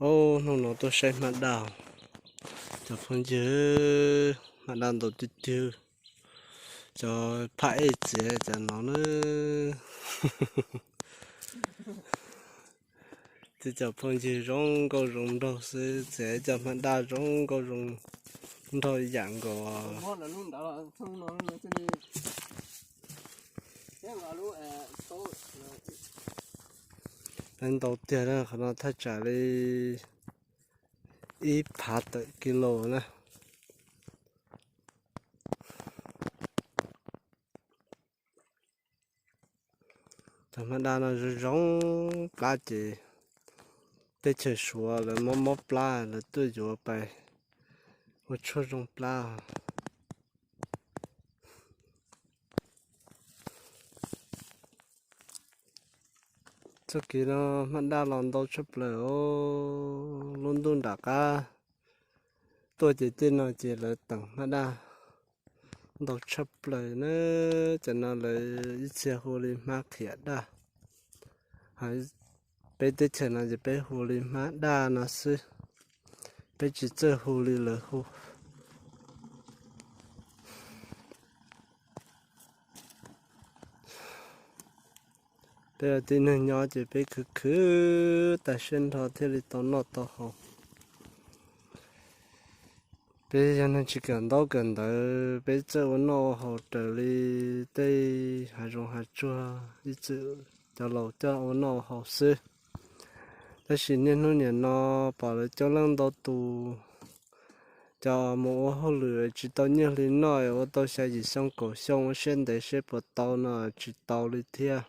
Hnub no tuaj saib hmab daj, cov phooj ywg, hmab daj ntau tiag tiag. Cov phaj ej txiav cov no na. Txiav cov phooj ywg zoo nkauj zoo nraug xwb, txiav cov hmab daj zoo nkauj zoo nraug yam nkaus. Ntau tiag, qhov no thaj tsam li ib phav tawm kis lus na. Cov hmab daj no zoo zoo plab ces teb chaws Suav lawv mob mob plab lawv tuaj yuav pais ua tshuaj zoo plab. Txoj kev no hmab daj los ntau tshaj plaws os. Lub ntuj nram qab tuaj ces tej no ces lawv teem hmab daj ntau tshaj plaws na. Cov no lawv ib txhia hu li hmab qhiav daj, peb teb chaws no ces peb hu li hmab daj no xwb, peb tsis txawj hu li lawv hu. Peb ua tib neeg nyob ces peb khwv khwv tas siab nrho thiaj li tau noj tau haus. Peb yog neeg tsis kawm ntaub kawm ntawv, peb txawj ua noj ua haus raws li tej hav zoov hav tsuag ib txwm cov laus coj ua noj ua haus xwb. Tab sis niaj hnub nim no pom lawv coob leej ntau tus, cov mus ua hauj lwm tsis tau nyiaj hli noj, ua tau xya yim xyoo kaum xyoo ua siab ntev seb puas tau no tsis tau li thiab.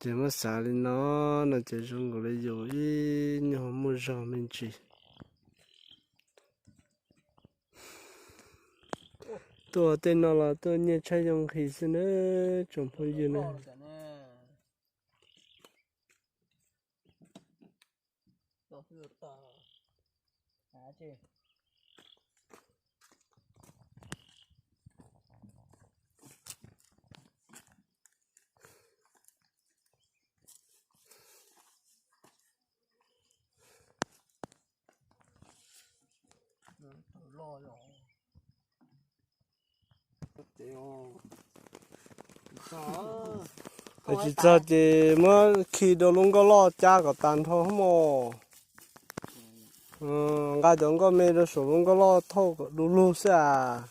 Ces muab xav li no, no ces zoo nkaus li yus ib nyuag muaj zog me ntsis. Tuaj tej no los tuaj nyiaj tshaib yoo nqhis xwb na, tsoom phooj ywg na. Tsis txog ces muab khi rau lub nkoj loj cab kom tas nrho mos. Nqa cov nkoj me rau saum lub nkoj loj thauj kom du lug xwb as.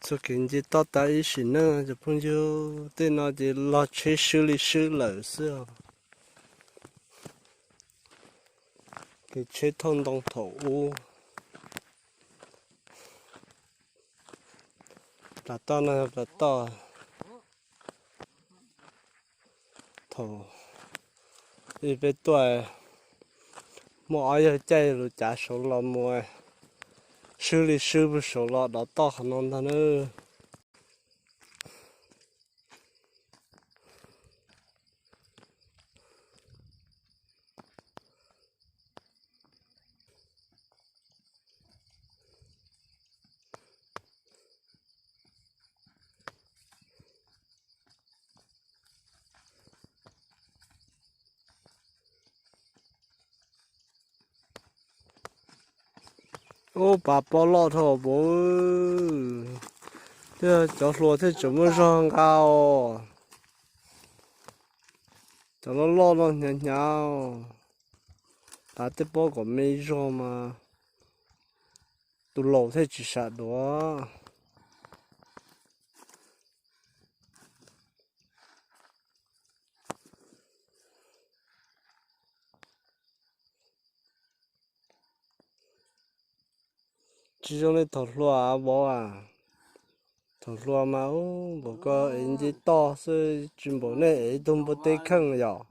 Txoj kev nce toj tas ib sim neej cov phooj ywg, tej no ces log tsheb swb li swb lawm xwb os. Kev tsheb thauj ntoo thaum ub. Plas toj no yog plas toj thaum ub peb tuaj, muaj ob yawg caij lus cav saud los mus, swb li swb puag saud los dov toj qhov no ntag na. Ub, pas pob loj dhau pov, thiab cov hluas thiaj tseem muaj zog nqa os. Cov loj loj no hnyav hnyav, pas tej pob kom me zog mas tus laus thiaj tsis sam duav. Tsis zoo li thaum hluas vauv as. Thaum hluas mas ub, npaum ko es nce toj xwb, tsis npaum nej es ib tug npua teb kheej yom.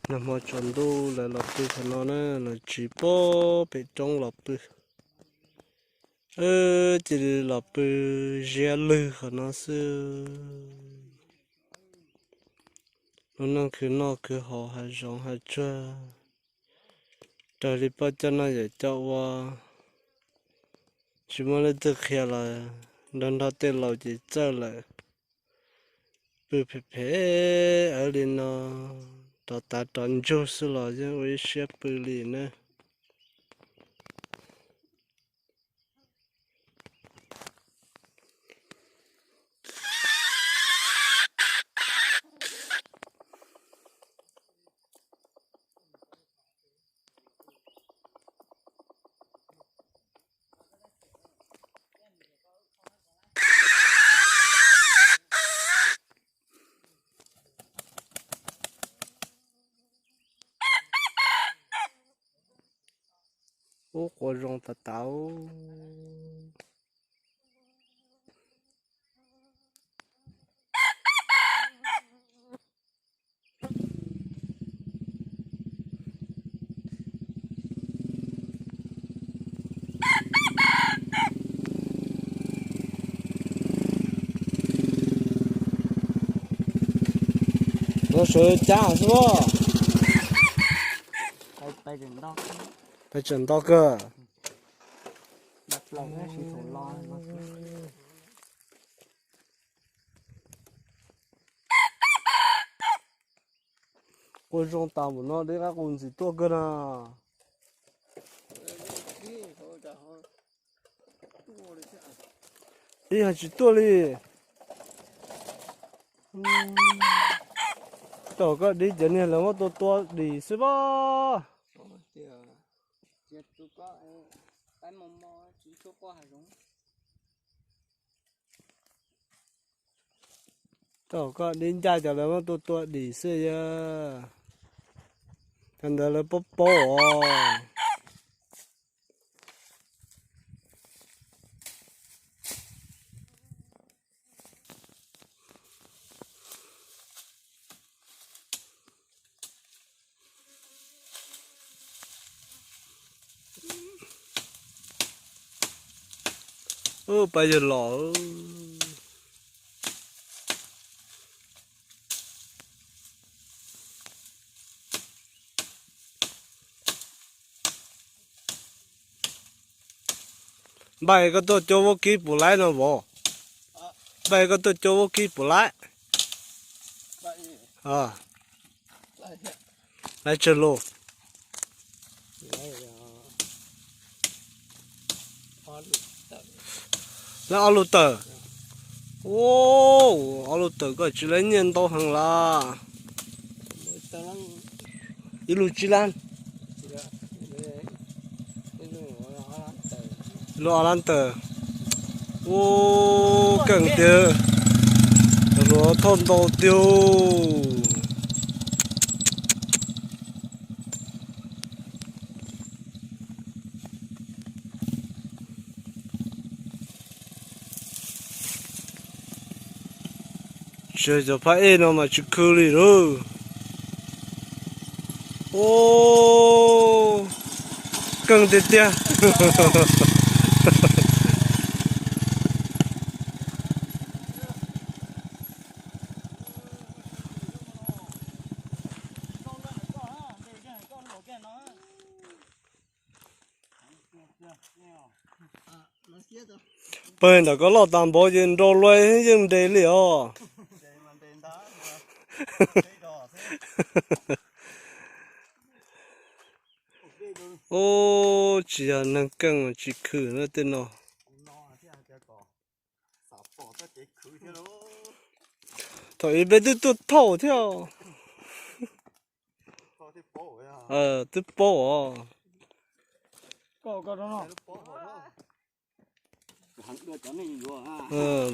Nag hmo tsaus ntuj lawv los pw qhov no na, los tsiv pem roob los pw. Cia li los pw ziab lwg qhov no xwb. Lub neej khwv noj khwv haus hav zoov hav tsuag, raws li poj coj noj yawm coj ua, tsis muaj leej twg qhia los nrog nrog tej laus ces txawj lawm. Pw phem phem awv li no, rov tav rov ntsug xwb los yeej ua ib siab pw li na. Ub, qua zoo tas tas. Los sawv cab xwb. Peb tseem nto kawg. Qua zoo tas npaum no deb qab qus ntxim tuaj kawg na. Ib yam tsis tuaj li. Tau koj dib cov niag lawv muab tua tua dim xwb pob. Tau koj dib ncaj cov lawv muab tua tua dim xwb yog. Cov ntawd lawv paub paub os. Ub, pab yawg los. Npaj koj tuaj cuab vaub kib puas laib no vauv? Npaj koj tuaj cuab vaub kib puas laib? Laib tsawg lus? Laib ob lus tawm. Ub, ob lus tawm koj tsis laib nyiaj ntau heev lawm. Ib lus tsib lab. Lus ob lab tawm. Ub, keej tiag. Hluav thauj ntau tiag. Tsis, cov phab ej no mas tsis khw li lauj. Ub, keej tiag tiag. Pawg ntawm koj loj tas npaum ces nrau luaj yeej nres li os. Ub, tsis yog neeg keej tsis khw na tej no. Thaum ub peb twb tuaj thauj thiab. Twb paub os.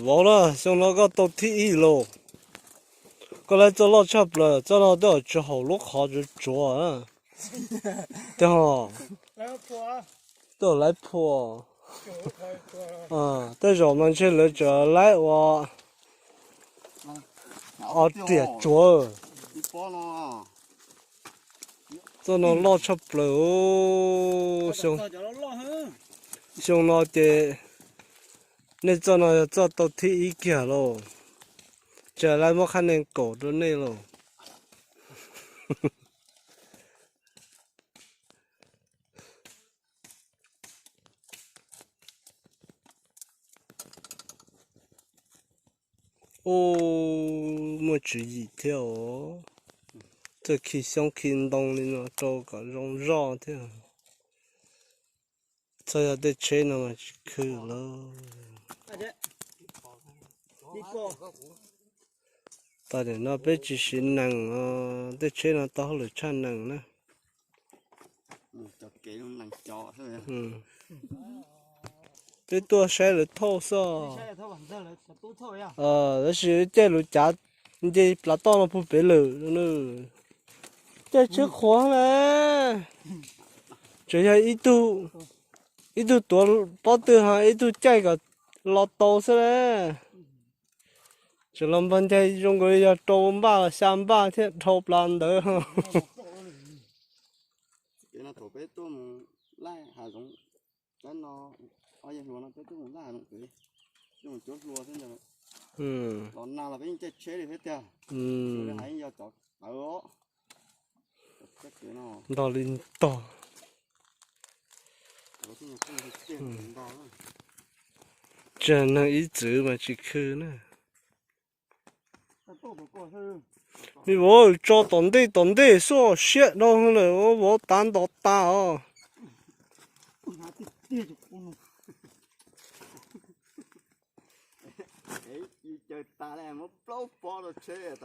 Vauv na, xyoo no koj tau thib ib los. Koj laib txoj loj tshaj plaws, txoj no twb tsis haum lub qhov tsuav tsuav. Tej ho, twb laiv phua. Tej zaum mas ntshe lawv tseem laib ua ob riam tsuav. Txoj no loj tshaj plaws. Xyoo no ces nej txoj no yog txoj tau thib ib kiag lauj. Tsam lawv muab qhab nees kaum rau nej lauj. Ub, muaj tswv yim thiab os. Txawj khi xyoob khi ntoo li no rau kom zoo zoj thiab. Txhob yog tej tsheb no mas tsis khw lawm. Tam sim no peb tsis siv nees, tej tsheb no tau hauj lwm tshaj nees na. Peb tuaj saib lawv thauj xwb. Tab sis caij lub cav nce plav toj no puag pem lawm. Caij tsheb qhuav na. Tseem yog ib tug tuav pob tw ho ib tug caij kom los tau xwb na. Tseem los npog ncaig zoo nkaus li yog rau npaj los xya npaj thiab dhau plaws ntawd. Ntog li ntog. Tsam neeg ib txwm mas tsis khw na. Me vauv, tso tom ntej tom ntej xwb, siab dhau lawm, vauv tav ntos tas os. Caw tas muab plaub pob rau tsheb,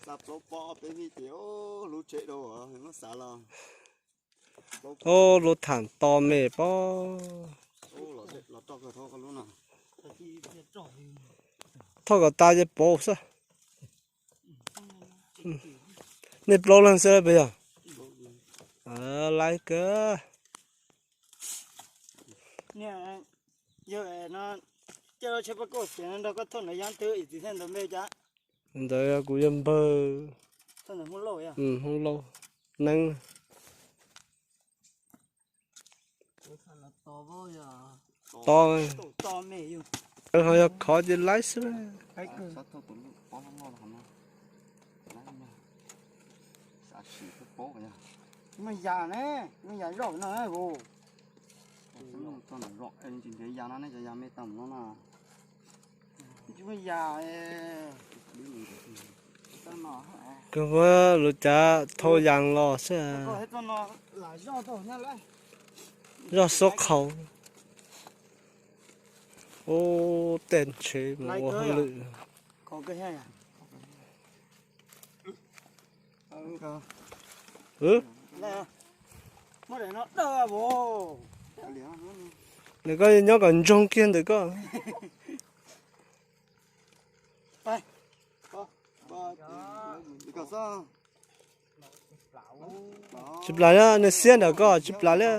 xa plaub pob peb vij ces hlub tsheb dhau, muab xav los. Lub tham to me pob. Thauj kom tas ces pauv xwb. Nej plaub leeg xwb pes yog? Laiv kawg. Yog no, coj lub tsheb pab kauj xiav no nrog koj thauj ntawd yog twg ib txiv thiaj ntawd npe cas? Ntawd kuv yog npawg Hmoob Lauj, Neeb. To, ho yog khov ces laiv xwb. Kawg muab lub cav thauj yas los xwb. Zoj xub qhaus. Ub, tej tsheb mus ua hauj lwm. Ntawm koj nyob kom ntsoog kiag ntawm koj. Tsis plam li, nws xiab ntawm koj tsis plam li.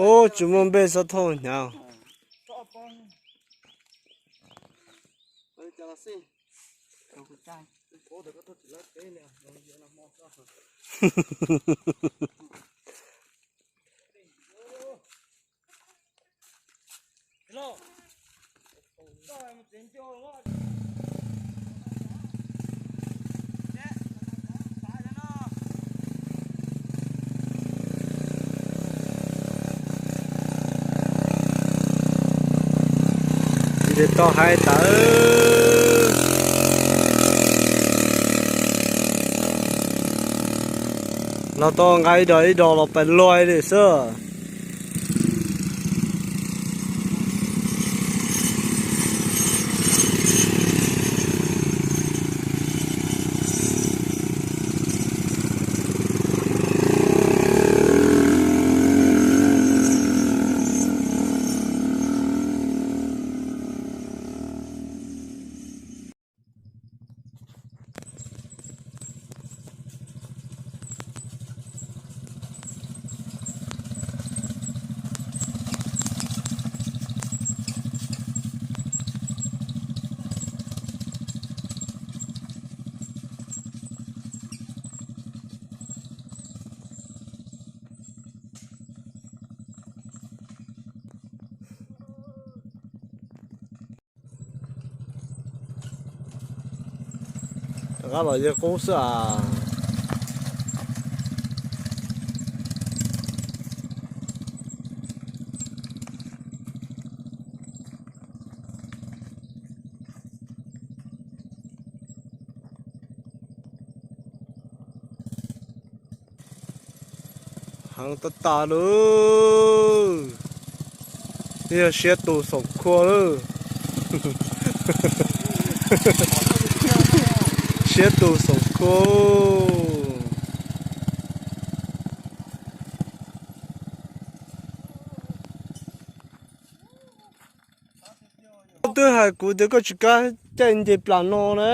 Ub, tsis muaj npe xov thauj hnyav. Nce toj hais tawv. Los tau nqa ib dos ib dos los pais luaj li xwb. Qab los yeej qub xwb as. Heev tag tag lawm. Yog siab tus xoom khua lawm. Siab tus xoom khua. Koj twb hais kuv tias koj tsis kam caij nce plas no na.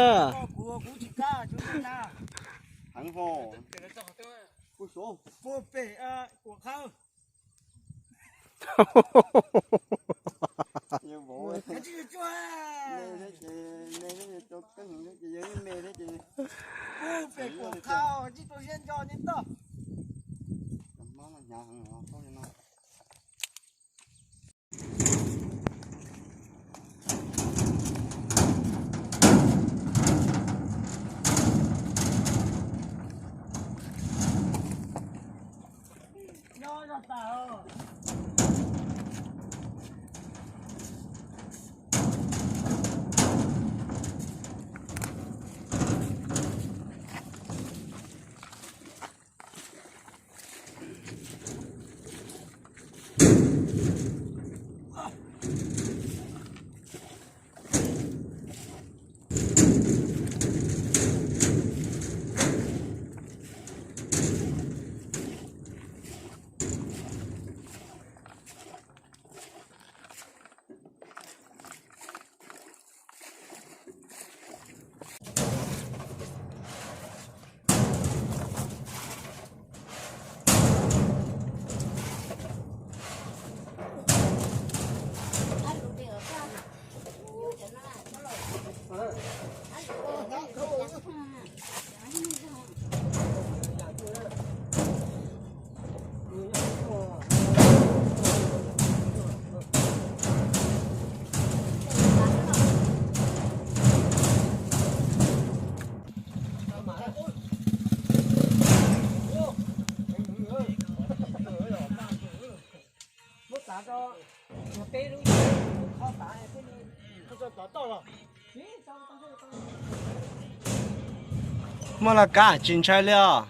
Muaj laj kab tsis ntshai li os.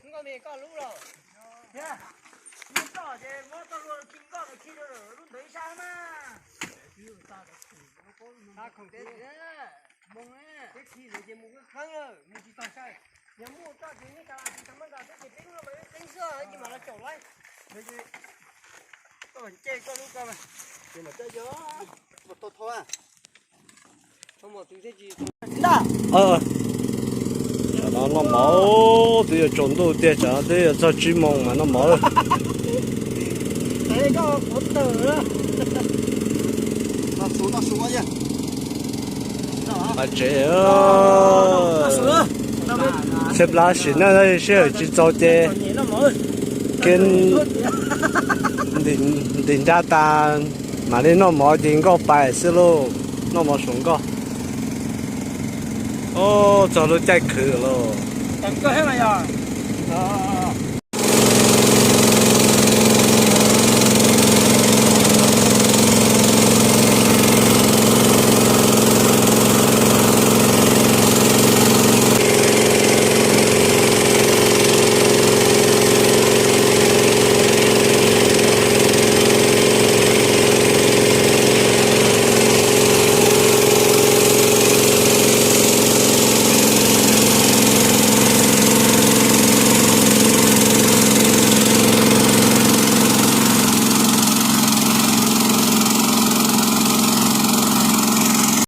Nkauj me koj lub los. Lub toj ces muab toj lub khi nkoj khi rau lub ntawd ib sab mas. Teb khi lawv ces mus kheeb lawm, mus tsis txog sai. Yog muaj toj ces nej cov tsis tau maj nkas teb ces peb lub no mas peb qeeb xwb ces mam los caum laib. Koj nce koj lub ko, ces mam coj yog ua tau thau. Tam no noj mov, twb yuav tsaus ntuj tiag, tam no twb yuav txog tsib moos mas noj mov. Pab tsev, tshaib plab sim neej sij hawm tsis txaus ces kev ntim nrab tas mam li noj mov ces nkauj pais xwb lauj, noj mov saum nkoj. Txog lub caij khwv lauj.